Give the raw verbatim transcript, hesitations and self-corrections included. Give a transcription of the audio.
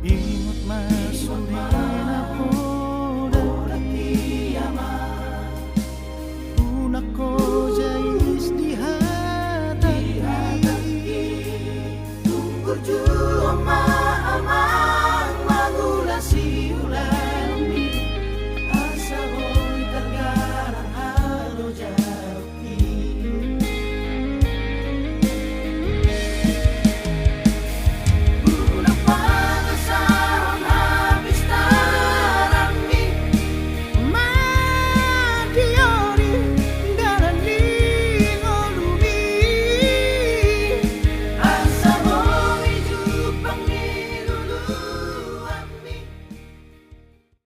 Ingot ma sude na poda i, unang ho jais di hata i. Tung burju ma ama